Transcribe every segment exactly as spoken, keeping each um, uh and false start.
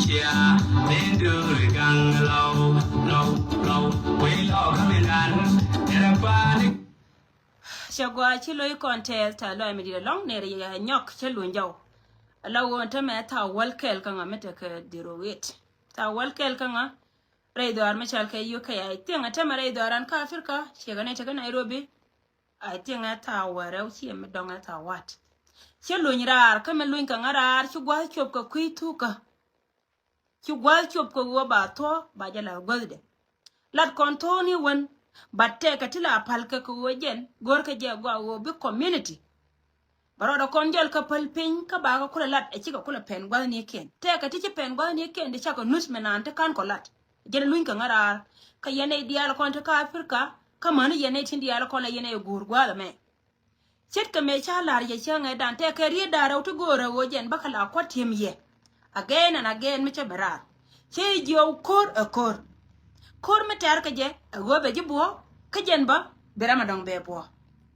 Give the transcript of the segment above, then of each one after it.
Cɛ gɔaa ci lo̱c kɔn tɛth ta lɔc mi di̱t ɛlɔ̱ŋ ner yɛ nyɔk cä luny jɔw. Ala ɣöö tämɛ thaw wäl kɛl kä ŋa mi tekɛ dhiro wet. Thaw wäl kɛl kä ŋa rɛy dhɔaar mi cal kɛ U K. I think tämɛ rɛy dhɔaar an kä Africa ciɛ kɛ nɛy tekɛ Nairobi. I think ɛ thaw wä rɛw ciɛ mi dɔŋ ɛ thaw wat. Ci luny raar kä mi luny kɛ ŋa raar ci gua̱th cop kɛ kui̱ thukä. Ci gua̱th cop kɛ ɣöö ba thuɔ̱k ba jɛ la guäthdɛ. Lat kɔn thuɔ̱k ni wän, but tɛkɛ ti la pal kɛ kɛ ɣöö jɛn go̱rkɛ jɛ gɔaa ɣöö bi community. Ba rɔɔdɛ kɔn jɔl kä päl piny kä ba kɛ kulɛ lat ɛ cikɛ kulɛ pɛn gua̱thnikiɛn. Tɛkɛ ti ci pɛn gua̱thnikiɛn ti cakɛ nuth mɛ naan ti ka̱n kɔ lat. Jɛn luny kɛ ŋa raar. Kä yɛn nɛy diaal kɔn ti kä Africa, kä mäni yɛn nɛy tin diaal kɔn la yɛn nɛy go̱o̱r gua̱a̱th ɛmɛ. Ce̱tkɛ mëë ca la̱r yɛ cäŋɛ dan tɛkɛ riet da̱ŋ rɛw ti go̱o̱rä ɣöö jɛn bäkɛ la kua̱t ti̱em yɛ. Again and again mi cä bɛ raar. Cä jiɔw ko̱r ɛ ko̱r. Ko̱r mi tɛ̈r kɛ jɛ ɛ ɣöö bɛ ji̱ buɔ̱ɔ̱k kä jɛn bä bi ram a dɔ̱ŋ bɛ buɔ̱ɔ̱k.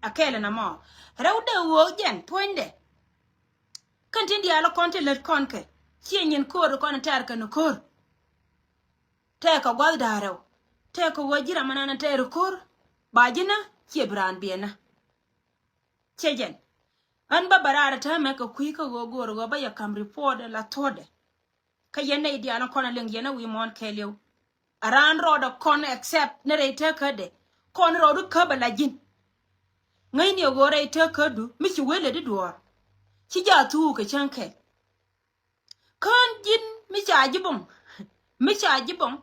A kɛɛl ɛn amɔ rɛw dee ɣöö jɛn puɔ̱nydɛ. Kɛn tin diaal kɔn ti lät kɔn kɛ ciɛ nyin ko̱r kɔn tɛ̈r kɛ ni ko̱r. Tɛkɛ gua̱th da̱ŋ rɛw tɛkɛ ɣöö ji̱ ram anan tɛ̈r ko̱r ba ji̱ nä ciɛ bi raan biɛ nä. Cɛ jɛn ɣän bä bä raar täämɛ kɛ kui̱ kä ɣöö go̱o̱r ɣöö bä yɛ ka̱m report la thuɔ̱ɔ̱dɛ. Kä yɛn nɛy diaal kɔn a liŋ yɛn a wi̱i̱ muɔ̱ɔ̱n kɛɛliw. A raan rɔɔdɛ kɔn accept ni rɛy tekädɛ kɔn rɔɔdu käp a la ji̱n. Ŋäcni a ɣöö rɛy tekädu mi ci wee lɛ di duɔ̱ɔ̱r. Ci jaa thuuk kɛ cäŋ kɛl. Kään ji̱n mi ca ji̱ bo̱ŋ mi ca ji̱ bo̱ŋ.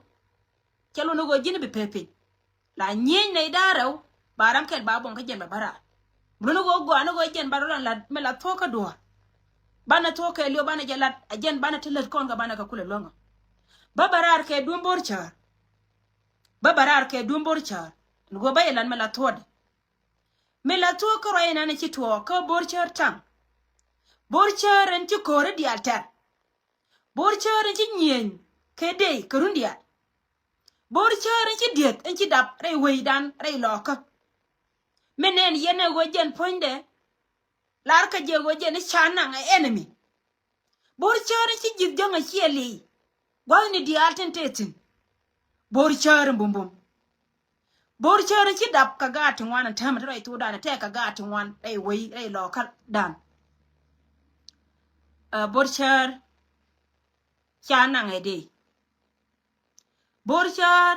Cɛ luni ɣöö ji̱n bi pee piny. La nyieny nɛy da̱ŋ rɛw ba ram kɛl ba bo̱ŋ kä jɛn ba bä raar. Bi luni ɣöö gɔaa ni ɣöö jɛn ba rɔ lat mi la thuɔ̱k kä duɔ̱ɔ̱r. Banɛ thuɔ̱k kɛɛliw banɛ jɛ lat a jɛn banɛ ti lät kɔn kɛ banɛ kɛ kulɛ luäŋä. Bä bä raar kɛ duɔ̱m bo̱r cäär. Bä bä raar kɛ duɔ̱m bo̱r cäär ni ɣöö bä yɛ lat mi la thuɔ̱kdɛ. Mi la thuɔ̱k kä ruac inɛn ci tuɔɔk kä bo̱r cäär taŋ. Bo̱r cäär ɛn ci ko̱ri diaal tɛr. Bo̱r cäär ɛn ci nyieny kɛ dey kɛ run diaal. Bo̱r cäär ɛn ci dieth ɛn ci dap rɛy wecdan rɛy lɔɔkä. Mi nɛn yɛn ɛ ɣöö jɛn puɔ̱nydɛ. Lar kä jɛ ɣöö jɛn i̱ ca naŋ ɛ enemy. Bo̱r cäär in ci ji̱th jäŋ a ciɛ li̱i̱. Gua̱thni diaal tin tëë thi̱n. Bo̱r cäär in bumbum. Bo̱r cäär in ci dap kɛ gaat ti ŋuan in täämɛ ti rɛy thokdan in tɛk kɛ gaat ti ŋuan rɛy wec rɛy lɔɔkädan. Ɛ bo̱r cäär ca naŋ ɛ dee. Bo̱r cäär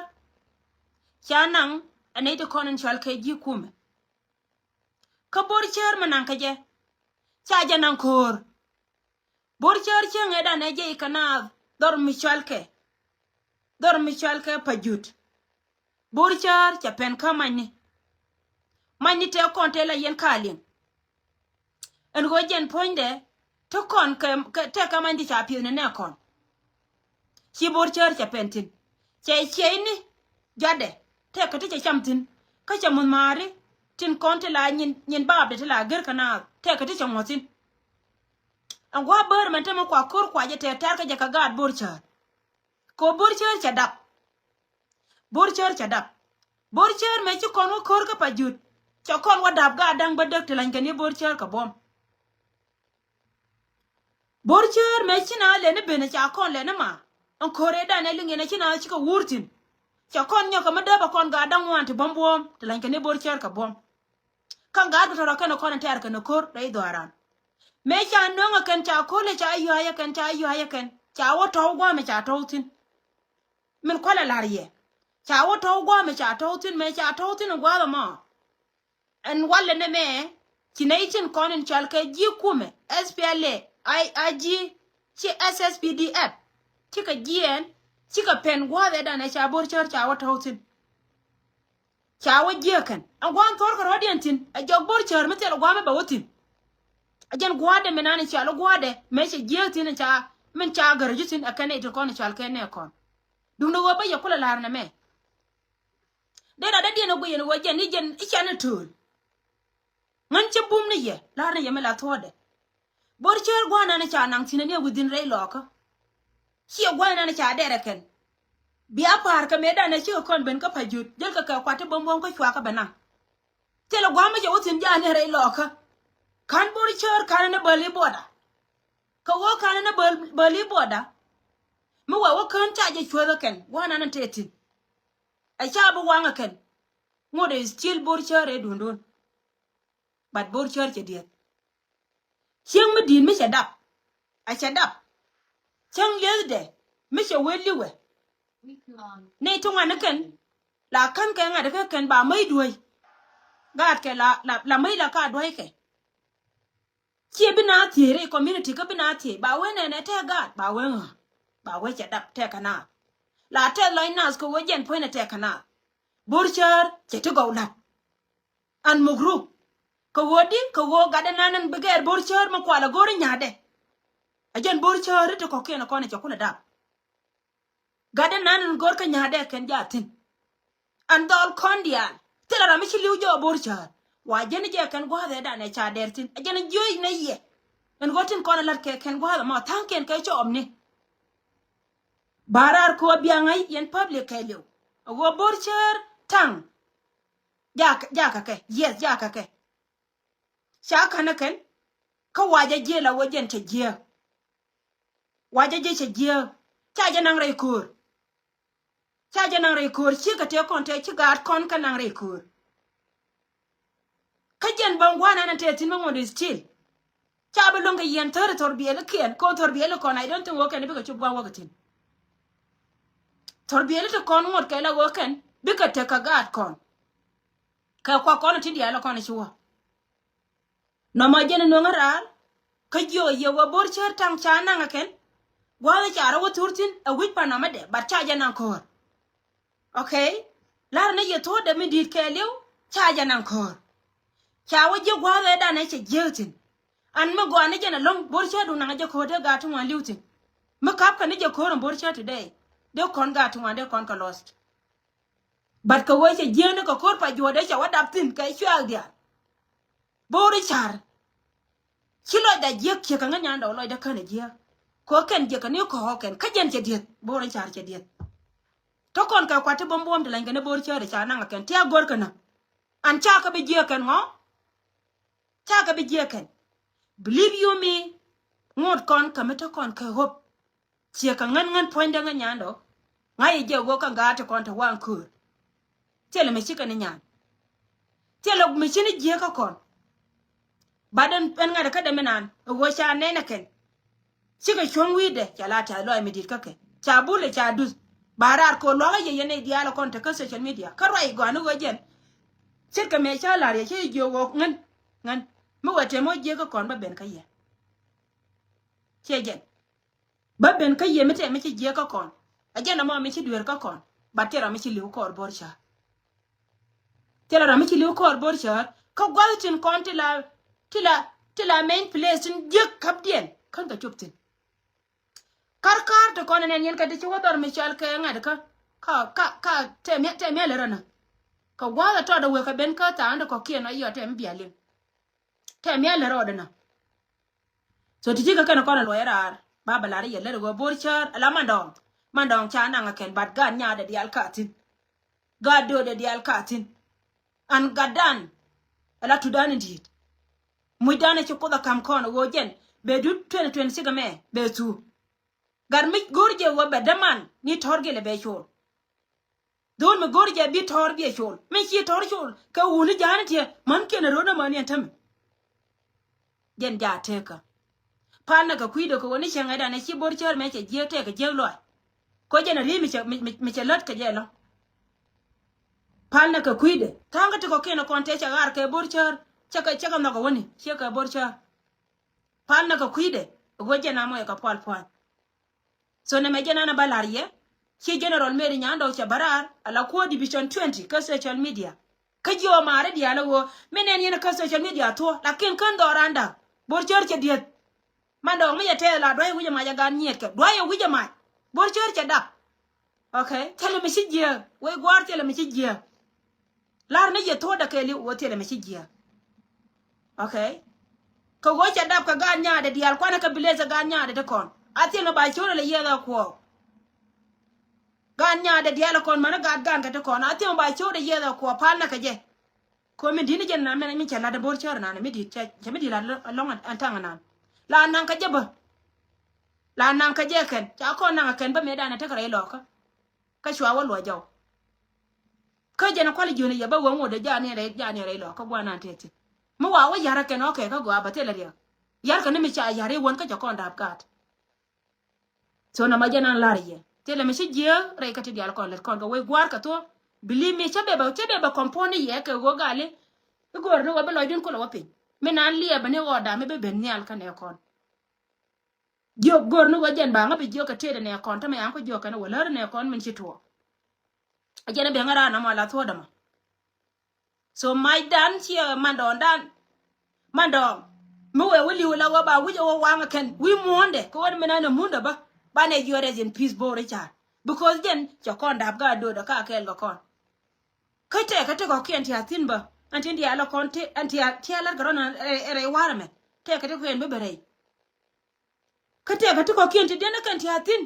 ca naŋ ɛ nɛy ti kɔn in cɔal kɛ ji̱ kumɛ. Kä bo̱r cäär mi naŋ kä jɛ ca jɛ naŋ ko̱o̱r. Bo̱r cäär cäŋɛ dan ɛ jɛ ikä naath dhɔr mi cɔalkɛ. Dhɔr mi cɔalkɛ Pajut. Bo̱r cäär cɛ pɛn kä manyni. Manyni tëë kɔn tëë la yɛn ka liŋ. Ɛn ɣöö jɛn puɔ̱nydɛ te kɔn kɛ, kɛ, tëë kä manyni ca pi̱eth ni nɛ kɔn. Ci bo̱r cäär cɛ pɛn thi̱n. Cɛ ciɛyni jɔatdɛ tëë kä ti cɛ cam thi̱n. Kä cɛ muth ma̱a̱ri tin kɔn ti la nyin, nyin baapdɛ ti la gër kä naath tëë kä ti cɛ ŋuɔ̱th thi̱n. Ɛn gua̱a̱ bäär mɛn te mi kua ko̱r kua jɛ tɛɛr tɛɛr kä jɛ kɛ gaat bo̱r cäär. Kɛ ɣöö bo̱r cäär cɛ dap. Bo̱r cäär cɛ dap. Bo̱r cäär mëë ci kɔn wä ko̱r kä Pajut. Cɛ kɔn wä dap gaat da̱ŋ bädäk ti lany kɛn i̱ bo̱r cäär kɛ buɔ̱m. Bo̱r cäär mëë ci naath lɛni ben ca kɔn lɛni ma. Ɛn ko̱r ëëdan ɛ liŋ yɛn ɛ ci naath cikɛ wur thi̱n. Cɛ kɔn nyɔk kɛ mi dääpɛ kɔn gaat da̱ŋ ŋuan ti buɔ̱m buɔ̱ɔ̱m ti lany kɛn i̱ bo̱r cäär kɛ buɔ̱m. Kä gaat kɛ tɔrɔ kɛn kɔn in tɛɛr kɛn ko̱r rɛy dhɔaaran. Mëë ca nöŋ ɛ kɛn ca ko̱l ɛ ca yua̱a̱c ɛ kɛn ca yua̱a̱c ɛ kɛn ca wä tɔ̱w gua̱a̱m ɛ ca tɔ̱w thi̱n. Min kualɛ la̱r yɛ ca wä tɔ̱w gua̱a̱m ɛ ca tɔ̱w thi̱n mëë ca tɔ̱w thi̱n in gua̱a̱th ɛmɔ. Ɛn walɛ nɛmɛ ci nɛy tin kɔn in cɔal kɛ ji̱ kumɛ S P L A, I G, ci S S P D F. Cikɛ jiɛɛn cikɛ pɛn gua̱a̱th ɛ danɛ ca bo̱r cäär ca wä tɔ̱w thi̱n. Ca wä jiääk kɛn ɛn gua̱a̱n thuɔ̱r kɛ rɔ̱diɛn thi̱n ɛ jɔk bo̱r cäär mi thil gua̱a̱mɛ bɛ wä thi̱n. Ɛ jɛn gua̱a̱dɛ mi nan in ca lɔ gua̱a̱dɛ mëë cɛ jiääk thi̱n in ca min ca gärä ji̱ thi̱n ɛ kɛn nɛy ti kɔn in cɔal kɛn nɛ kɔn. Duundɛ ɣöö bä yɛ kulɛ la̱r nɛmɛ. Dee rat dädiɛn ɛ guiyɛn ɣöö jɛn i̱ jɛn i̱ can i̱ tööl. Ŋän cä bum ni yɛ la̱r ni yɛ mi la thuɔ̱ɔ̱dɛ. Bo̱r cäär gua̱a̱r nan ca naŋ thi̱n ɛ ni ɛ wi̱dhin rɛy lɔɔkä. Ciɛ gua̱a̱r nan ca dɛrɛ kɛn. Bia pa̱a̱r kɛ mëëdan ɛ cikɛ kɔn ben kä Pajut jäl kɛ kɛ kuat ti buɔ̱m buɔ̱m kä cua kä bɛ naŋ. Thilɛ gua̱a̱r mi cɛ wä thi̱n ja̱a̱n ni rɛy lɔɔkä. Ka̱n bo̱r cäär ka̱n ni bäl i̱ buɔda. Kɛ ɣöö ka̱n ni bäl, bäl i̱ buɔda. Mi wɛ wä kään ca jɛ cuäth ɛ kɛn gua̱a̱r nan te thi̱n. Ɛ ca bi waŋ ɛ kɛn. Ŋot ɛ still Bor cäär ɛ duundun. But Bor cäär cɛ dieth. Cieŋ mi di̱i̱t mi cɛ dap. A cɛ dap. Cäŋ liethdɛ mi cɛ wee li̱wɛ. Nɛy ti ŋuan ni kɛn la kän kɛ ŋa̱t kä kɛn ba mäc duäc. Gaatkɛ la, la, la mäc la ka duäckɛ. Ciɛ bi na thiec rɛy community kä bi na thiec ba wee nɛnɛ tɛk gaat ba wee ŋa̱. Ba wee cɛ dap tɛk kɛ naath. La tɛth lɔc naath kɛ wee jɛn puɔ̱nydɛ tɛk kɛ naath. Bor cäär cɛ ti gɔw la̱t. An muk ruk kɛ ɣöö di kɛ ɣöö gatdɛ nan in bi gɛɛr Bor cäär mi kualɛ go̱o̱ri nya̱a̱dɛ. A jɛn Bor cäär ti kɔ̱kiɛn kɔn cɛ kulɛ dap. Gatdɛ nan in go̱o̱r kä nya̱a̱dɛ kɛn jaa thi̱n. An dhɔl kɔn diaal thilɛ ram mi ci li̱w jɔɔk Bor cäär. Wa jɛn jɛ kɛn gua̱a̱th ɛ danɛ ca dɛr thi̱n a jɛn jiöc nɛ yɛ. In ɣöö tin kɔn ɛ la̱t kɛ kɛn gua̱a̱th ɛmɔ tha̱a̱ŋkiɛn kɛ cɔɔpni. Ba raar kɛ ɣöö biaŋ ɛ yɛn public kɛɛliw. A ɣöö Bor cäär taŋ. Jakä, jakä kɛ. Yes, jakä kɛ. Ca känä kɛn. Kä wacä jiɛ la wä jɛn cɛ jiɛ. Wacä jiɛ cɛ jiɛ. Ca jɛ naŋ rɛy köör. Ca jɛ naŋ rɛy köör cikɛ tëë kɔn tëë ci gaat kɔn kä naŋ rɛy köör. Kä jɛn bä ŋuan ɛn tëë thi̱n mä ŋuɔ̱t is still. Ca bi luäŋ kɛ yɛn thäri thɔr biɛli kiɛn kɔn thɔr biɛli kɔn I don't think wä kɛn bikɛ cop gua̱n wäkɛ thi̱n. Thɔr biɛli ti kɔn ŋuɔ̱t kɛ la wä kɛn bikɛ tek kɛ gaat kɔn. Kɛ kuak kɔn ti diaal kɔn ci wä. Nɔmɔ jɛn nuɔ̱ŋ raar kä jiök yɛ wä Bor cäär taŋ ca naŋ kɛn. Gua̱a̱th ca rɔ wä thur thi̱n ɛ wi̱c pan nɔmɔ dɛ but ca jɛ naŋ köör. Okay. Lar ni yɛ thuɔ̱ɔ̱dɛ mi di̱i̱t kɛɛliw ca jɛ naŋ köör. Ca wä jiök gua̱a̱th ɛ danɛ cɛ jiääk thi̱n. An mi gɔaa ni jɛn ɛlɔ̱ŋ Bor cäär duŋ naŋ jɛ köör dee gaat ti ŋuan li̱w thi̱n. Mi ka̱p kɛ ni jɛ köör in Bor cäär today dee kɔn gaat ti ŋuan dee kɔn kɛ lost. But kɛ wee cɛ jiääk ni kɛ ko̱r pa juɔ̱ɔ̱dɛ cɛ wä dap thi̱n kɛ cuaak diaal. Bo̱o̱ri ca̱r. Ci lɔcda jiääk ciek kɛ ŋä nyandɛ wä lɔcdä känɛ jiääk. Kɛ wä kɛn jiääk kɛ ni kɔ̱ɔ̱k kɛn kä jɛn cɛ dieth bo̱o̱ri ca̱r cɛ dieth. Tä kɔn kɛ kuat ti buɔ̱m buɔ̱m ti lany kɛ ni bo̱o̱ri cäär ca naŋ kɛn ti a go̱r kɛ nä. An ca kɛ bi jiääk kɛn ŋɔ. Ca kɛ bi jiääk kɛn. Believe you me. Ŋot kɔn kɛ mi tä kɔn kɛ hope. Ciɛ kɛ ŋän ŋän puɔ̱nydä ŋä nyandɔ. Ŋa̱c yɛ jiɛ ɣöö kä gaat ti kɔn te waŋ köör. Thilɛ mi cikɛ ni nyan. Thilɛ mi ci ni jiääk kä kɔn. Bat ɛn ɛn ŋa̱t kä dee mi naan ɛ ɣöö ca nɛn ɛ kɛn. Cikɛ cuɔ̱ŋ wi̱i̱dɛ ca la tɛ̈th lɔɔc mi di̱t kä kɛ ca bulɛ ca duth. Ba raar ko̱o̱l luakä yɛ yɛn nɛy diaal ɛ kɔn te kä social media kä ruac gɔaa ni ɣöö jɛn. Ce̱tkɛ mëë ca la̱r yɛ cä yɛ jiök ɣöö ŋän ŋän mi wee tɛm ɣöö jiääk kä kɔn bä ben kä yɛ. Ciɛ jɛn. Bä ben kä yɛ mi tɛm mi ci jiääk kä kɔn. A jɛn ɛmɔ mi ci dueer kä kɔn. Bat thil ram mi ci li̱w kɔɔr bo̱r cäär. Thil ram mi ci li̱w kɔɔr bo̱r cäär kä gua̱th tin kɔn ti la ti la ti la main place tin jiääk käpdiɛn kän kɛ cop thi̱n. Kar kar ti kɔn ɛn ɛn yɛn kɛ ti ci wä dhɔr mi cɔal kɛ ŋa̱t kä ka ka ka tɛm yɛ tɛm yɛ lɛ rɔ nä. Kɛ gua̱th ɛ tɔɔt ɛ wek kɛ ben kä tha̱a̱ŋ ti kɔ̱kiɛn ɔ yɔ tɛm bia liŋ. Tɛm yɛ lɛ rɔɔdɛ nä. So ti cikɛ kɛn kɔn a luɔc raar ba bɛ lar yɛ lɛr ɣöö bo̱r cäär ala mandɔɔŋ. Mandɔɔŋ ca naŋ a kɛn bat gaat nyaadɛ diaal ka thi̱n. Gaat doodɛ diaal ka thi̱n. An gatdan ala tudan in di̱i̱t. Mucdan a ci Kuoth a ka̱m kɔn a ɣöö jɛn bɛ dut twenty twenty-six ɛmɛ bɛ thuu. Gat mi go̱r jɛ ɣöö bɛ däman ni tɔ̱r gilɛ bɛ col. Dhol mi go̱r jɛ bi tɔ̱r bi ɛ col mi ci tɔ̱r col kɛ wuni ja̱a̱ni tiɛ män kiɛn ɛ ro̱n ɛmän yɛn tämɛ. Jɛn ja̱a̱ tekä. Pal nɛ kɛ kui̱dɛ kɛ wä ni cäŋ ɛ danɛ ci bo̱r cäär mɛ cɛ jiääk tɛk kɛ jiääk lɔaac. Kɔ jɛn ɛ ri̱i̱ mi cɛ mi cɛ lät kɛ jɛ lɔ. Pal nɛ kɛ kui̱dɛ tha̱a̱ŋ kä ti kɔ̱kiɛn ɛ kɔn tëë cɛ ɣaar kɛ bo̱r cäär cɛ kɛ cɛ kɛ nhɔk ɛ wäni ciɛ kɛ bo̱r cäär. Pal nɛ kɛ kui̱dɛ ɛ wä jɛn amɔ yɛ kɛ pual pua̱ny. So nɛmɛ jɛn an a ba la̱r yɛ ci General Mary Nyandɔw cɛ bä raar ala kuäär division twenty kä social media. Kä jiɛ wä maari diaal a ɣöö mi nɛn yɛn kä social media thuɔ̱ lakin kän dhɔran da̱ŋ bo̱r cäär cɛ dieth. Mandɔw mi yɛ tɛth la duayɛ wi̱c ɛ mac a gan nyiɛɛtkɛ duayɛ wi̱c ɛ mac bo̱r cäär cɛ dap. Okay, thilɛ mi ci jiääk wec gua̱a̱r thilɛ mi ci jiääk. La̱r ni yɛ thuɔ̱ɔ̱dɛ kɛɛliw ɣöö thilɛ mi ci jiääk. Okay. Kɛ ɣöö cɛ dap kɛ gaat nyaadɛ diaal kuanɛ kɛ bi leth ɛ gaat nyaadɛ ti kɔn a thil mi ba cio̱o̱dɛ lɛ yiɛth ɛ kuɔɔk. Gaat nyaadɛ diaal ɛ kɔn mäni gaat gankɛ ti kɔn a thil mi ba cio̱o̱dɛ yiɛth ɛ kuɔɔk pal nɛ kɛ jɛ. Komi di̱t ni jɛn nan mɛn mi cɛ la̱t ɛ bo̱r cäär nan mi di̱t cɛ mi di̱t la̱t ɛlɔ̱ŋ ɛn taŋ nan la naŋ kɛ jɛ bä. La naŋ kä jɛ kɛn ca kɔn naŋ a kɛn bä mëë danɛ tekɛ rɛy lɔkä. Kä cua wä luɔc jɔw. Kä jɛn kual jiön yɛ bä wä ŋot dee jani rɛy jani rɛy lɔkä guanan tëë thi̱n. Mi wa wä yar a kɛn ɔkɛ kä gɔaa bä thilɛ riɛk. Yar kɛ ni mi ca yar i̱ wän kä cɛ kɔn dap gaat. So na ma jɛ nan lar yɛ thilɛ mi ci jiɛ rɛy kä ti dial kɔn lät kɔn kɛ wec guar kɛ thuɔ. Believe me cä bebɛ cä bebɛ compound ni yɛ kɛ ɣöö gali. I̱ go̱o̱r ni wä bi lɔcdun kulɛ wä piny mi nan liɛɛbä ni ɣɔɔda mi bi ben nhial kä nɛ kɔn. Jiök go̱o̱r ni wä jɛn ba ŋä bi jiök kɛ tëëdɛ nɛ kɔn tämɛ yan kɔ jiök kɛn wä lär nɛ kɔn min ci tuɔ. A jɛn a ben ŋä raan amɔ la thuɔ̱ɔ̱dɛ mɔ. So mac dan ciɛ mandɔɔŋ dan. Mandɔɔŋ mi wee wä li̱w la wä ba wi̱c ɛ wä waŋ ɛ kɛn wi̱i̱ muɔ̱ɔ̱ndɛ kɛ wä ni mi nan ɛ mundɛ bä. Banɛ jiɔt rest in peace bo̱o̱r i̱ ca̱a̱r. Because jɛn cɛ kɔn dap gaat do̱o̱dɛ ka kɛɛl kɛ kɔn. Kä tɛɛkä ti kɔ̱kiɛn ti a thi̱n bä ɛn tin diaal ɛ kɔn ti ɛn ti a ti a lät kɛ rɔn ɛn rɛy warɛmɛ. Tɛɛkä ti kɔ̱kiɛn bä bɛ rɛy. Kä tɛɛkä ti kɔ̱kiɛn ti diɛn ɛ kɛn ti a thi̱n.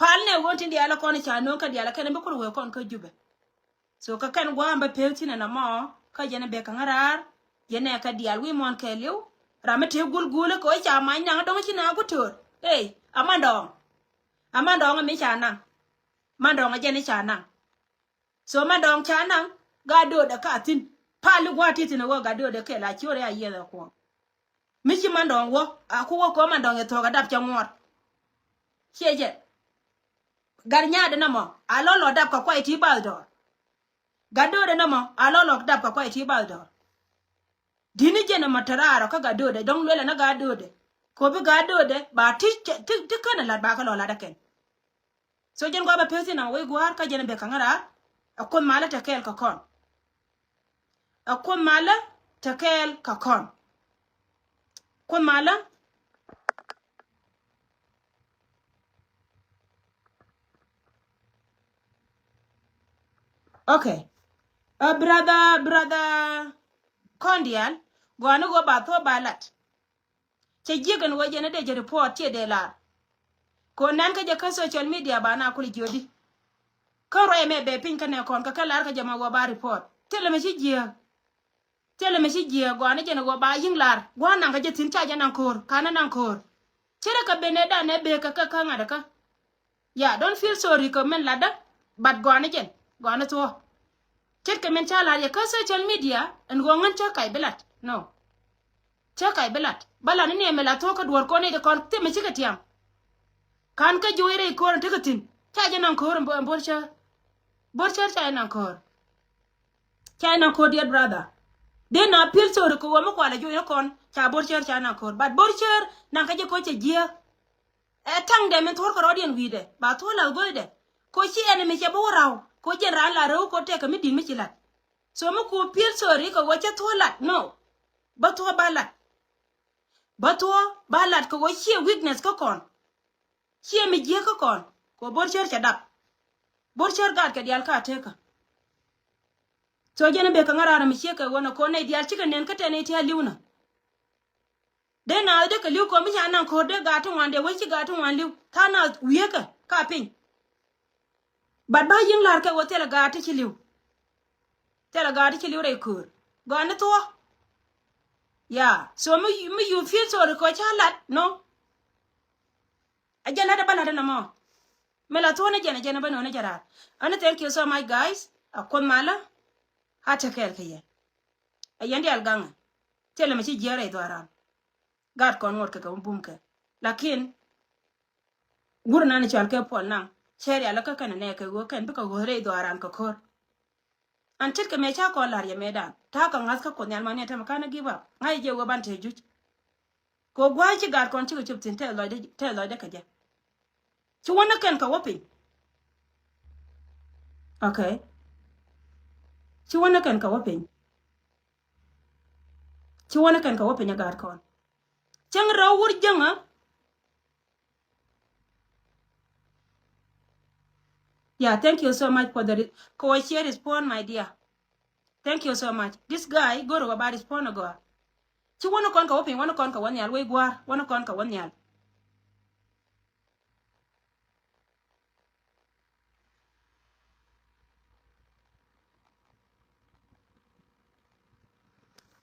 Pal nɛ ɣöö tin diaal ɛ kɔn ca nööŋ kä diaal ɛ kɛn bi kur wee kɔn kä Jubɛ. So kä kɛn gua̱a̱m bä pek thin ɛn ɛmɔ kä yɛn ɛ bek kä ŋäraar. Yɛn ɛ kä diaal wi̱i̱ muɔ̱ɔ̱n kɛɛliw. Ram mi tëë gul guulä kɛ ɣöö ca mac naŋ dɔ̱ŋ ci na ku töör. Ey a mandɔɔŋ. A mandɔɔŋ ɛ mi ca naŋ. Mandɔɔŋ ɛ jɛn i̱ ca naŋ. So mandɔɔŋ ca naŋ gat doodɛ ka thi̱n. Pal i̱ gua̱a̱t ti thi̱n ɛ ɣöö gat doodɛ kɛl a ciöör ɛ a yiɛth ɛ kuɔ̱ɔ̱ŋ. Mi ci mandɔɔŋ wä a ku wä kɛ ɣöö mandɔɔŋ yɛ thuɔ̱k a dap cɛ ŋuɔ̱t. Ciɛ jɛ. Gat nyaatdɛ nɔmɔ a lɔ lɔ dap kɛ kuay ti bath dɔɔr. Gat doodɛ nɔmɔ a lɔ lɔ dap kɛ kuay ti bath dɔɔr. Di̱t ni jɛn ɛmɔ te raar ɔ kä gat doodɛ dɔ̱ŋ luelɛ ni gat doodɛ. Kɛ ɣöö bi gat doodɛ ba ti ti ti känɛ la̱t ba kɛ lɔ la̱t ɛ kɛn. So jɛn gɔaa bɛ pek thin ɛ wec gua̱a̱r kä jɛn ɛ bɛ kaŋä raar. Ɛ Kuoth malä te kɛɛl kɛ kɔn. Ɛ Kuoth malä te kɛɛl kɛ kɔn. Kuoth malä. Okay. Ɛ brother, brother Kɔndial, gɔaa ni ɣöö ba thuɔ̱k ba lat. Cɛ jiäk ɛn ɣöö jɛn ɛ dee jɛ report ciɛ dee lar. Kɛ ɣöö nɛn kä jɛ kä social media ba na kuli jiötdi. Kä ruac ɛmɛ bɛ piny kä nɛ kɔn kä kɛ lar kä jɛ ma ɣöö ba report. Thilɛ mi ci jiääk. Thilɛ mi ci jiääk gɔaa ni jɛn ɛ ɣöö ba yi̱ŋ lar. Gua̱a̱r naŋ kä jɛ thi̱n ca jɛ naŋ ko̱o̱r. Kanɛ naŋ ko̱o̱r. Ce̱tkɛ kɛ ben ɛ dan ɛ bek kä kä ŋa̱t ɛ kä. Ya, don't feel sorry kɛ min latdä. But gɔaa ni jɛn. Gɔaa ni thuɔ̱k. Ce̱tkɛ min ca lar yɛ kä social media ɛn ɣöö ŋän cä kac bi lat. No. Cä kac bi lat. Ba lat ni ni ɛmɛ la thuɔ̱k kä duɔ̱ɔ̱r kɔn ni di kɔn thimɛ cikɛ tiam. Ka̱n kä jo̱o̱c rɛy ko̱o̱r in tekɛ thi̱n. Ca jɛ naŋ ko̱o̱r in bo̱r cär. Bo̱r cär ca jɛ naŋ ko̱o̱r. Ca jɛ naŋ ko̱o̱r, dear brother. Dee na feel sorry kɛ ɣöö mi kualɛ jo̱o̱c ni kɔn ca bo̱r cär ca jɛ naŋ ko̱o̱r. But bo̱r cär naŋ kä jɛ ko̱o̱r cɛ jiääk. Ɛ taŋdɛ min thuɔ̱ɔ̱r kɛ rɔɔdiɛn wi̱i̱dɛ ba thuɔ̱ɔ̱r la̱th go̱o̱cdɛ. Ko̱ ci enemy cɛ bä wä ra̱w ko̱ jɛn raan la rɛw ko̱ tɛkɛ mi di̱t mi ci la̱t. So mi ku feel sorry kɛ ɣöö cä thuɔ̱ɔ̱r la̱t, no. Bä thuɔ̱ɔ̱r ba la̱t. Bä thuɔ̱ɔ̱r ba la̱t kɛ ɣöö ciɛ weakness kä kɔn. Ciɛ mi jiääk kä kɔn kɛ ɣöö bo̱r cär cɛ dap. Bo̱r cär gaatkɛ diaal ka tekä. So jɛn i̱ bek kɛ ŋäraar mi ciek kɛ ɣöö nɛ ko̱n nɛy diaal cikɛ nɛn kä tɛn i̱ ti a li̱w nä. Dee naath dee kɛ li̱w kɔn mi ca naŋ ko̱r dee gaat ti ŋuan dee wec ci gaat ti ŋuan li̱w. Tha̱a̱ŋ naath wi̱i̱kɛ ka piny. But ba yi̱ŋ la̱r kɛ ɣöö thilɛ gaat ti ci li̱w. Thilɛ gaat ti ci li̱w rɛy ko̱r. Gɔaa ni thuɔ̱k. Yeah. So mi, mi you feel sorry kɛ ɣöö ca la̱t, no. A jɛ la̱t ɛ ba la̱t ɛn ɛmɔ. Mi la thuɔ̱k ni jɛn ɛ jɛn ɛ ba nööni jɛ raar. Ani thank you so much guys. A Kuoth malä. A te kɛɛl kɛ yɛ. Ɛ yɛn diaal gaŋɛ. Thilɛ mi ci jiɛɛr rɛy dhuaaran. Gaat kɔn ŋot kɛ kɛ mi bum kɛ. Lakin wur nan i̱ cɔal kɛ Puɔl Naŋ cɛ rial ikä kɛn ɛ nɛɛkɛ ɣöö kɛn bikɛ ɣöth rɛy dhuaaran kɛ ko̱r. An ce̱tkɛ mëë ca kɔn la̱r yɛ mëëdan ta̱a̱ kɛ ŋa̱th kä Kuoth Nhial ma ni ɛ tämɛ ka̱n ɛ give up ŋa̱c jɛ ɣöö ban te juc. Kɛ ɣöö gua̱a̱c ci gaat kɔn cikɛ cop thi̱n tɛth lɔcdä, tɛth lɔcdä kɛ jɛ. Ci wä ni kɛn kɛ wä piny. Okay. Ci wä ni kɛn kɛ wä piny. Ci wä ni kɛn kɛ wä piny ɛ gaat kɔn. Cäŋ rɛw wur jäŋä. Yeah, thank you so much for the re-, kɛ wä share respond, my dear. Thank you so much. This guy go̱r wä ba respond agɔa. Ci wä ni kɔn kɛ wä piny, wä ni kɔn kɛ wä nhial, wec gua̱a̱r, wä ni kɔn kɛ wä nhial.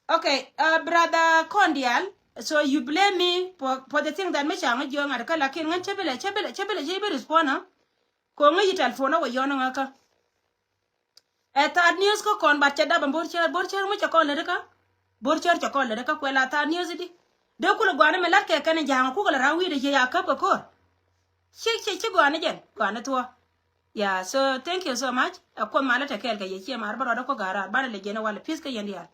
Okay, uh, brother Kondial, So you blame me for, for the thing that mi ca ŋä jiök ŋa̱t kä, lakin ŋän cä bi lɛ, cä bi lɛ, cä bi lɛ, cä bi respond, ha? Ko ŋä yi telephone wä yɔn ŋä kä. Ɛ thaat news kä kɔn, but cɛ dap ɛn Bor Cär, Bor Cär ŋu cɛ kɔn lät kä? Bor Cär cɛ kɔn lät kä, kuɛ la thaat news di. Dee kulɛ gua̱a̱n ɛmɛ la̱t kɛ kɛn ja̱a̱ŋ kukɛ lɛ ra̱a̱ wi̱i̱dɛ yɛ ya käp kɛ ko̱r. Ci, ci, ci gua̱a̱n jɛn, gua̱a̱n thuɔ̱. Yeah, so thank you so much. Ɛ Kuoth malä te kɛɛl kɛ yɛ, ciɛ mar bä rɔɔdä kɔ ga̱a̱r raar, banɛ lɛ jɛn ɛ walɛ peace kä yɛn diaal.